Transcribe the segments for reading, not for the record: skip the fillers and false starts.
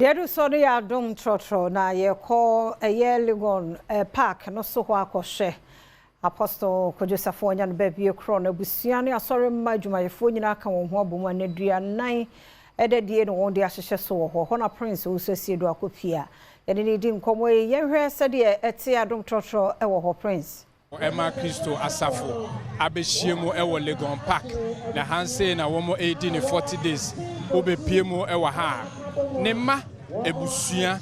Deɛ ɛdo so no yɛ Adom Trɔtrɔ na yɛkɔ ɛyɛ Legon Park no so hɔ akɔhwɛ Apostle Kwadwo Safo anya no baabi korɔ no abusua ne asɔre mma adwumayɛfoɔ nyinaa ka wɔn ho abɔ mu a nnaduanan ɛda die na wɔn de ahyehyɛ so wɔ hɔ. Hɔ na Prince Owusu Asiedu akɔpie a yɛne ne di nkɔmmɔ yi. Yɛnhwɛ sɛdeɛ ɛte Adom Trɔtrɔ ɛwɔ hɔ, Prince. Ɛma Kristo Asafo abɛhyia mu ɛwɔ Legon Park na hansei na wɔn redi ne 40 days. Wobɛpie mu ɛwɔ ha a, ne mma, ebusua,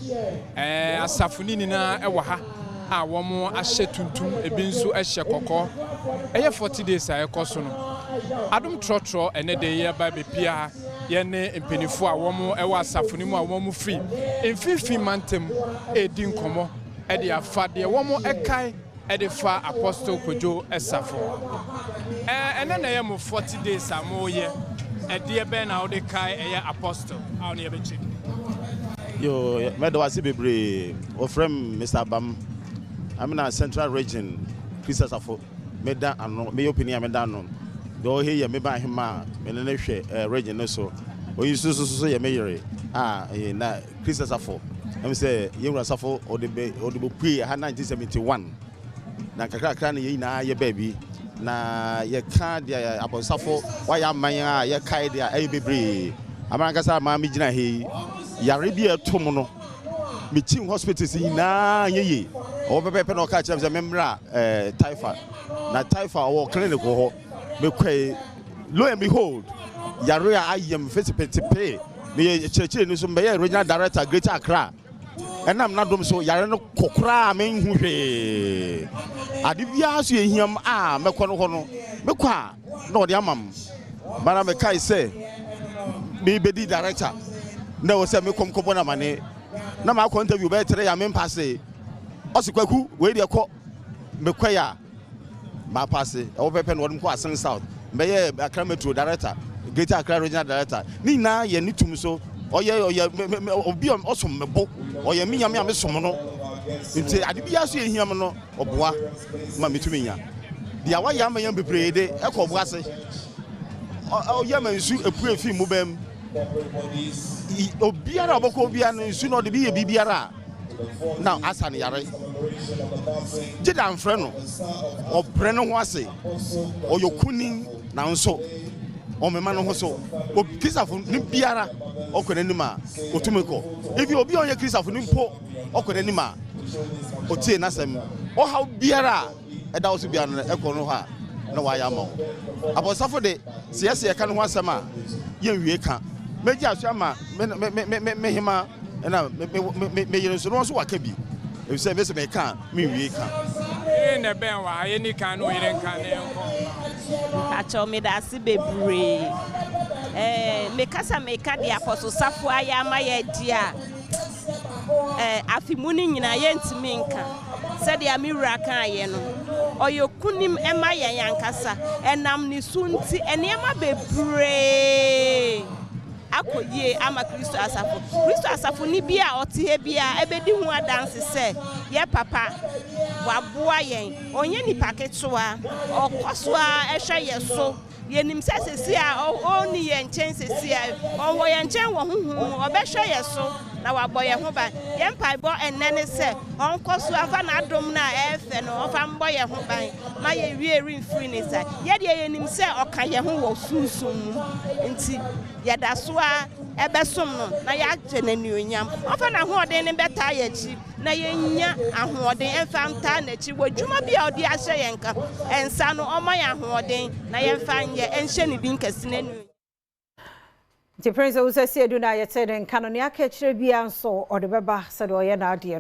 asafo ne nyinaa ɛwɔ ha a wɔn ahyɛ tuntum, ebi nso hyɛ kɔkɔɔ. Ɛyɛ 40 days a ɛkɔ so no. Adom Trɔtrɔ ɛnɛ de yɛba bɛpie ha, yɛne mpanimfoɔ a wɔn ɛwɔ asafo no mu a wɔn firi mfimfini mantam ɛredi nkɔmmɔ ɛde afa deɛ wɔn ɛkae ɛde fa Apostle Kwadwo Safo. Ɛnɛ na ɛyɛ mo 40 days a moyɛ. Ɛdeɛ bɛn na wode kae ɛyɛ Apostle a wone yɛbɛkyɛ? Yo, mɛda wase bebree. Wɔfrɛ m Mr Bam amena Central Region Kristo Asafo. Meda ano, meyɛ opini a meda ano. Deɛ ɔhe yɛ meba ahema a mene ne hwɛ region no so. Oyi nso so yɛ me yere a na Kristo Asafo ɛm sɛ yɛwura Asafo ɔde bɛ ɔde bɛpue ha 1971 na kakrakra ne yɛn nyinaa yɛ baabi na yɛka deɛ abɔnsafo wayɛ aman a yɛkae deɛ ɛyɛ bebree. Amana ankasa maa me gyina ha yi, yare bi a ɛto mu no, mekyin hospitals nyinaa nyɛ yie. Ɔwɔ pɛpɛɛpɛ na ɔka kyerɛ me sɛ memmra Taifa na Taifa ɔwɔ clinic wɔ hɔ. Mekɔe, lo and behold, yare a ayɛ m fesipetepee. Meyɛ kyerɛkyerɛ ni so, mbɛyɛ regional director Greater Accra. Ɛnam n'adom so, yare no kɔ koraa, menhu hwee. Ade biara so yɛhiam a mɛkɔ no hɔ no, mekɔ a na ɔde ama m bara. Mekae sɛ mebɛdi director na ɛwɔ sɛ mekɔm kɔbɔ no amane na maakɔ interview bɛyɛ tere a mempase. Ɔse, "Kwaku, wei deɛ kɔ." Mekɔe a maapase. Ɛwɔ pɛpɛ na wɔde kɔ Assin South, mbɛyɛ Accra Metro director, Greater Accra regional director. Ne nyinaa yɛ ne tum so. Ɔyɛ obi a ɔsom me bo, ɔyɛ me Nyame a mesom no. Nti ade biara so yɛhia m no, ɔboa ma metumi nya. Deɛ wayɛ ama yɛn bebree de ɛkɔ ɔbo ase. Ɔyɛ ma nsu epue fi mu bɛm. Obiara a ɔbɛkɔ obiara no, nsu no ɔde bi yɛ biribiara a na asa no yare gye da mfrɛ no. Ɔbrɛ ne ho ase, ɔyɛ kunin, nanso ɔmema ne ho so. Kristafo ne biara ɔkɔ n'anim a ɔtumi kɔ. Ebi obi a ɔyɛ Kristafo ne mpo ɔkɔ n'anim a ɔtie n'asɛm. Ɔhaw biara a ɛda wo so biara no, ɛkɔ no hɔ a na wayɛ ama wo. Abɔnsafo de sɛ yɛsɛ yɛka ne ho asɛm a, yɛnwie ka. Mɛgye aso ama me hema ɛna me yere nso no nso waka bi, efisɛ mɛsɛ mɛka a menwie ka. Yere na ɛbɛn wɔ ha, yɛni kan ne oyere nka ne yɛnkɔ. Mpakyɛw, meda ase bebree. Mekasa meka de Apostle Safo ayɛ ama yɛ di a, afe mu no nyinaa yɛntumi nka. Sɛdeɛ me wura kaeɛ no, ɔyɛ kunim ɛma yɛn ankasa. Ɛnam ne so nti nneɛma bebree akɔ yie ama Kristo Asafo. Kristo Asafo ni bi a ɔte ha bi a ɛbɛdi ho adanse sɛ yɛ papa waboa yɛn. Ɔnyɛ nipa ketewa, ɔkɔ so a ɛhwɛ yɛ so. Yɛnim sɛ sesi a ɔnni yɛn nkyɛn sesi a, ɔwɔ yɛn nkyɛn wɔ honhom mu. Ɔbɛhwɛ yɛ so na wabɔ yɛn ho ban. Yɛn mpaebɔ ɛnnɛ ne sɛ ɔnkɔ so afa n'adom no a ɛɛfɛ no, ɔfa mbɔ yɛn ho ban ma yɛwie remfiri ne nsa. Yɛdeɛ yɛnim sɛ ɔka yɛn ho wɔ sunsum mu, nti yɛda so a ɛbɛsom no na yɛagye n'anuonyam. Ɔfa n'ahoɔden no bɛtaa yɛn akyi na yɛnya ahoɔden ɛmfa ntaa n'akyi wɔ dwuma bi a ɔde ahyɛ yɛn ka ɛnsa no. Ɔma yɛn ahoɔden na yɛmfa nyɛ ɛnhyɛ ne din kɛse n'anuonyam. Nti Prince Owusu Asiedu na yɛte ne nka no. Nea aka akyerɛ biara nso ɔde bɛba sɛdeɛ ɔyɛ n'adeɛ no.